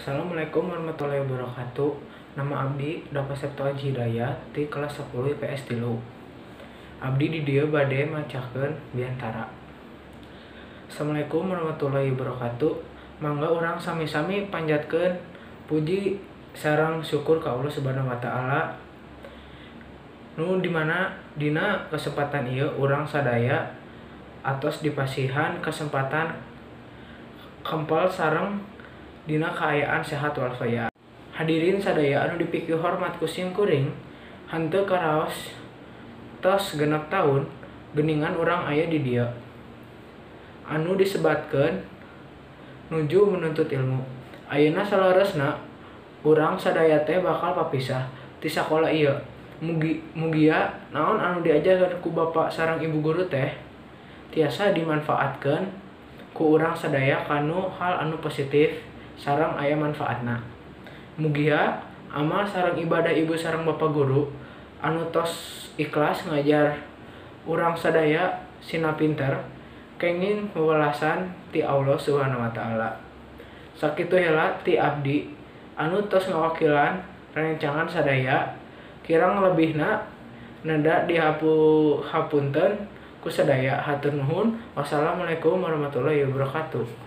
Assalamualaikum warahmatullahi wabarakatuh. Nama abdi Dapa Septo Aji Hidayat ti kelas 10 IPS 3. Abdi di dieu bade macakeun biantara. Assalamualaikum warahmatullahi wabarakatuh. Mangga urang sami-sami panjatkeun puji sareng syukur ka Allah Subhanahu wa taala, nu dimana dina kesempatan ieu urang sadaya atos dipasihan kesempatan kempel sareng dina kaayaan sehat walafiat. Hadirin sadaya anu dipikahormat ku sim kuring, henteu karaos tos 6 taun geuningan urang aya di dieu, anu disebatkeun nuju menuntut ilmu. Ayeuna saleresna urang sadaya teh bakal papisah ti sakola ieu. Mugi mugia naon anu diajarkeun ku bapak sareng ibu guru teh tiasa dimanfaatkeun ku urang sadaya kanu hal anu positif sareng aya manfaatna. Mugia amal sareng ibadah ibu sareng bapak guru anu tos ikhlas ngajar urang sadaya sina pinter kenging wewelasan ti Allah Subhanahu wa taala. Sakitu heula ti abdi anu tos ngawakilan rerencangan sadaya, kirang lebihna neda dihapunten ku sadaya. Hatur nuhun. Wassalamualaikum warahmatullahi wabarakatuh.